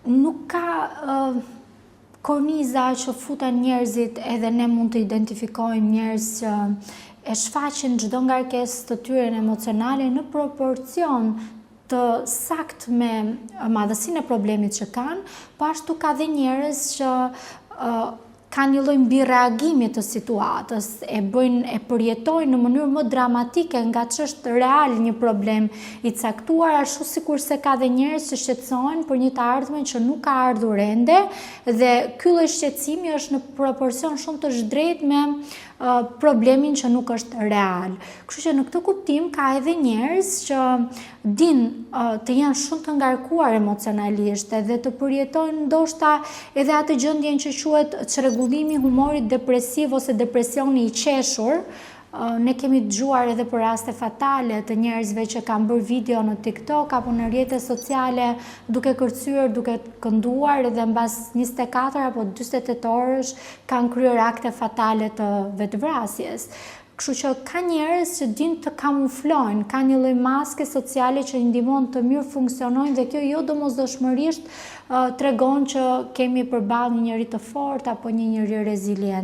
Nuk ka korniza që futen njerëzit, edhe ne mund të identifikojmë njerëz që e shfaqin çdo ngarkesë të tyre emocionale në proporcion të saktë me madhësinë e problemit që kanë, po ashtu ka dhe njerëz që kanë një lloj mbireagimi të situatës, e bëjnë, e përjetojnë në mënyrë më dramatike nga ç'është real një problem i caktuar, ashtu sikurse ka dhe njerëz që shqetësohen për një të ardhme që nuk ka ardhur ende dhe ky lloj shqetësimi është në proporcion shumë të zhdrejtë me problemin që nuk është real. Kështu që në këtë kuptim ka edhe njerëz që dinë të jenë shumë të ngarkuar emocionalisht edhe të përjetojnë ndoshta edhe atë gjendjen që quhet çrregullimi i humorit depresiv ose depresioni i qeshur. Ne kemi dëgjuar edhe për raste fatale të njerëzve që kanë bërë video në TikTok apo në rrjete sociale duke kërcyer, duke kënduar dhe mbas 24 apo 48 orësh kanë kryer akte fatale të vetëvrasjes. Kështu që ka njerëz që dinë të kamuflojnë, ka një lloj maske sociale që i ndihmon të mirë funksionojnë dhe kjo jo domosdoshmërisht tregon që kemi përballë një njeri të fortë apo një njeri rezilient.